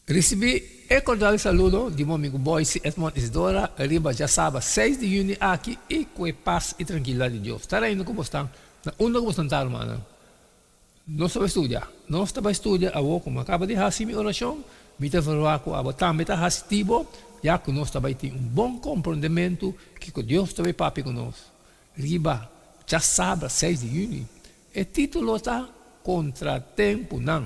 Risibí e kordial saludo di bo amigu Boyce Edmond Isidora riba djasaba seis di yüni aki i ku e pas i trankilidat di Dios ta reina ku bosnan na unda ku bosnan ta rumannan. Nos ta bai studia. Nos ta bai studia awor ku mi a kaba di hasi mi orashon, mi ta verwagt ku abo tambe ta hasi di bo, ya ku nos ta bai tin un bon komprondementu kiko Dios ta bai papia ku nos riba djasabra seis di yüni. E título ta Kontratempunan.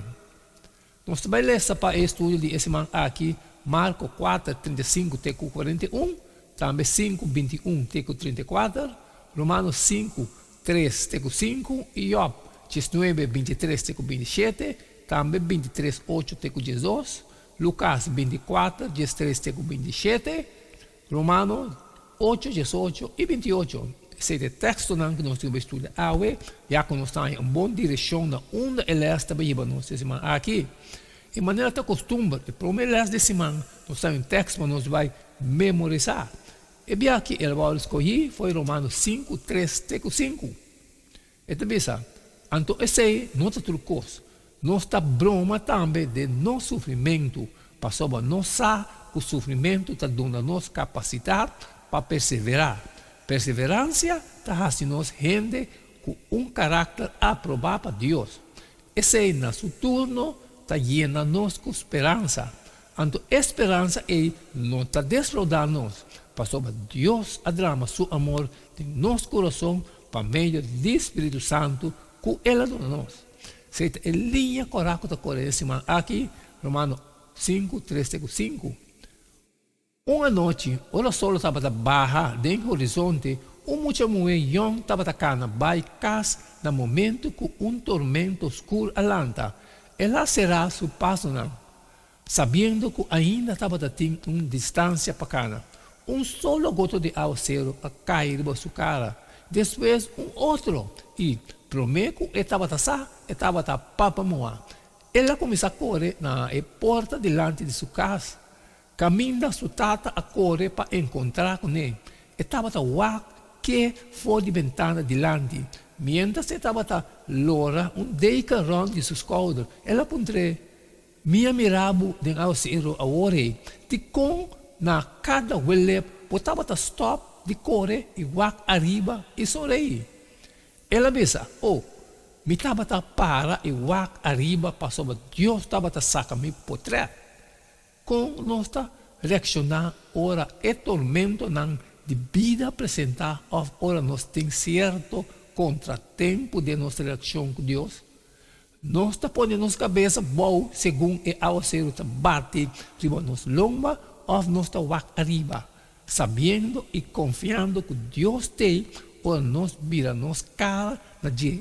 Nos ta bai lesa pa e estudio di e siman aki Marko kuater, 35 te ku 41, tambe sinku, 21 te ku 34, Romanos sinku, tres te ku sinku i Yòb diesnuebe, 23 te ku 27, tambe 23, ocho te ku 12, Lukas 24, 13 te ku 27, Romano ocho, 18 i 28. Esei ta e tekstonan ku nos tin ku bai studia awe, ya ku nos ta haña un bon direkshon na unda e lès ta bai hiba nos e siman aki. I manera ta kostumber, e promé lès di siman nos ta haña un tekst pa nos bai memorisá. E bia aki el a wòrdu skohí for di Romano sinku, tres te ku sinku. E ta bisa, Anto esei no ta tur kos. Nos ta broma tambe den nos sufrimentu, pasobra nos sa ku sufrimentu ta duna nos kapasidat pa perseverá. Perseveransia ta hasi nos hende ku un karakter aprobá pa Dios. Esei na su turno ta yena nos ku speransa. Anto e speransa ei no ta defraudá nos, pasobra Dios a drama su amor den nos kurason pa medio di Spiritu Santu ku El a duna nos. Esei ta e liña kòrá ku ta kore den siman aki, Romano sinku, tres te ku sinku. Un anochi, ora solo tabata baha den horizonte, un mucha muhé yòn tabata kana bai kas na momentu ku un tormento skur a lanta. El a será su pasonan, sabiendo ku ainda tabata tin un distansia pa kana. Un solo gota di awaseru a kai riba su kara, despues un otro, i promé ku e tabata sa, e tabata papa muhá. El a kuminsá kore na e porta dilanti di su kas. Kaminda su tata a kore pa enkontrá kuné, e tabata wak ke for di bentana dilanti. Miéntras e tabata lora un deken rònt di su skouder, el a puntr'é, Mi a mira bo den awaseru awor ei. Dikon na kada welep bo tabata stòp di kore i wak ariba i sonreí? El a bisa, O, mi tabata para i wak ariba pasobra Dios tabata saka mi potrèt. Kon nos ta reakshoná ora e tormentonan di bida presentá òf ora nos tin sierto kontratempu den nos relashon ku Dios? Nos ta pone nos kabes abou segun e awaseru ta bati riba nos lomba òf nos ta wak ariba, sabiendo i konfiando ku Dios t'ei ora nos bira nos kara na dje?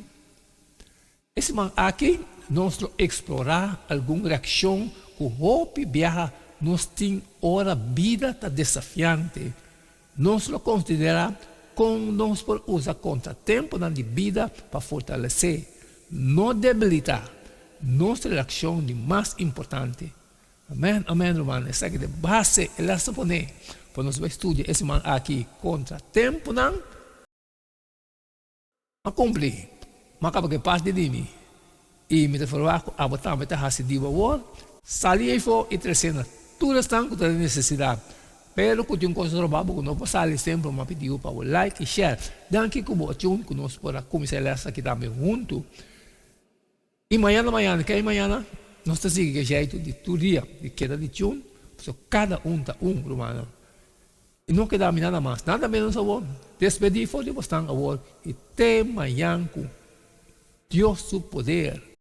E siman aki nos lo eksplorá algun reakshon ku hopi biaha nos tin ora bida ta desafiante. Nos lo konsiderá kon nos por usa kontratempunan di bida pa fortalesé, no debilitá, nos relashon di mas importante. Amèn, amèn, ruman. Esaki ta e base, e lès ta poné pa nos bai studia e siman aki, kontratempunan. A kumpli, ma kaba ku e pas di dimi, i mi ta ferwagt ku abo tambe ta hasi di bo awor. Sali eifo i trese na tur esnan ku ta den nesesidat. Pero ku tin un kos roba bo ku no por sali semper, mi a pidi bo pa bo like i share. Danki ku bo a tune ku nos por a kuminsá e lès aki tambe huntu. I mañana mañana, ke mañana? Nos ta sigui ke jeitu di tur dia, di keda di tune, pasobra kada un ta un, rumannan. I no keda mi nada mas, nada menos awor. Despedí for di bosnan awor i te mañan ku Dios su poder.